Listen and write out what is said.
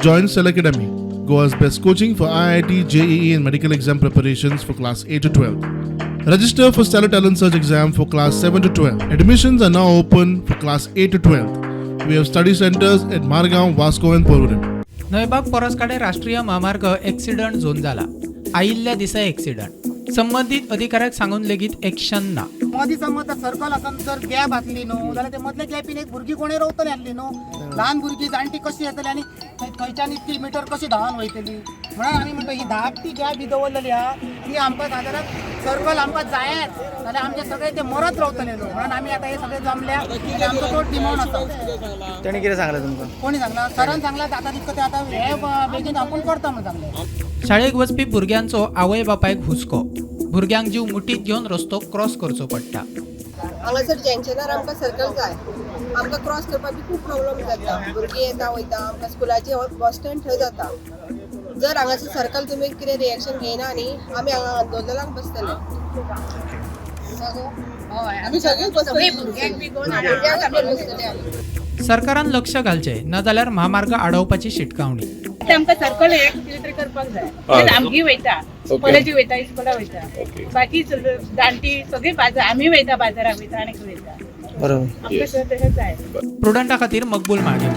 Join Cell Academy, Goa's best coaching for IIT, JEE, and medical exam preparations for class 8 to 12. Register for Stellar Talent Search exam for class 7 to 12. Admissions are now open for class 8 to 12. We have study centers at Margaon, Vasco, and Porvorim. Navbagh पोरसकाडे राष्ट्रीय म्हामार्ग accident zone जाला. आयिल्ल्या दिसा accident. संबंदीत अधिकाऱ्याक सांगून लेगीत action ना. मदीं समज सर्कल आसा, जर गॅप आसली न्हू जाल्यार ते मदल्या गॅपीन एक भुरगीं कोणूय रोवतली आसली न्हू. ल्हान भुरगीं जाणटी कशी येतली आनी थंयच्यान इतकी मिटर कशी धांवन वयतली? म्हणून आमी म्हणटा, ही धाकटी गॅप ही दवरलेली आहा, ती आमकां सादारण सर्कल आमकां जायच, जाल्यार आमचे सगळे ते मरत रावतले न्हू. म्हणून आमी आतां हे सगळे जमल्या आनी आमचो तो डिमांड आसा. तेणी कितें सांगलें तुमकां? कोणी सांगला? सरान सांगला, आतां तितकं ते आतां हे बेगीन आपूण करता म्हणून सांगलें. शाळेक वचपी भुरग्यांचो आवय बापायक हुस्को. भुरग्यांक जीव मुठीत घेवन रस्तो क्रॉस करचो पडटा. हांगासर जंक्शनार आमकां सर्कल जाय. आमकां क्रॉस करपाक बी खूब प्रॉब्लम जाता. भुरगीं येता वयता. आमकां स्कुलाचे बस स्टँड थंय जाता. जर हांगासर सर्कल तुमी कितें रिएक्शन घेयना न्ही, आमी हांगा आंदोलनाक बसतले. आमी सगळीं बसतले, भुरग्यांक बसतले आमी. सरकारान लक्ष घालचें, नाजाल्यार म्हामार्ग आडावपाची शिटकावणी. आतां आमकां सर्कल हे कितें तरी करपाक जाय. आमगी वयता, कॉलेजी वयता, इस्कोला वयता, बाकी जाणटी सगळी बाजार आमी वयता, बाजाराक वयता आनी वयता. बरोबर. आमकां सर तशें जाय. प्रुडंटा खातीर मकबूल मागे.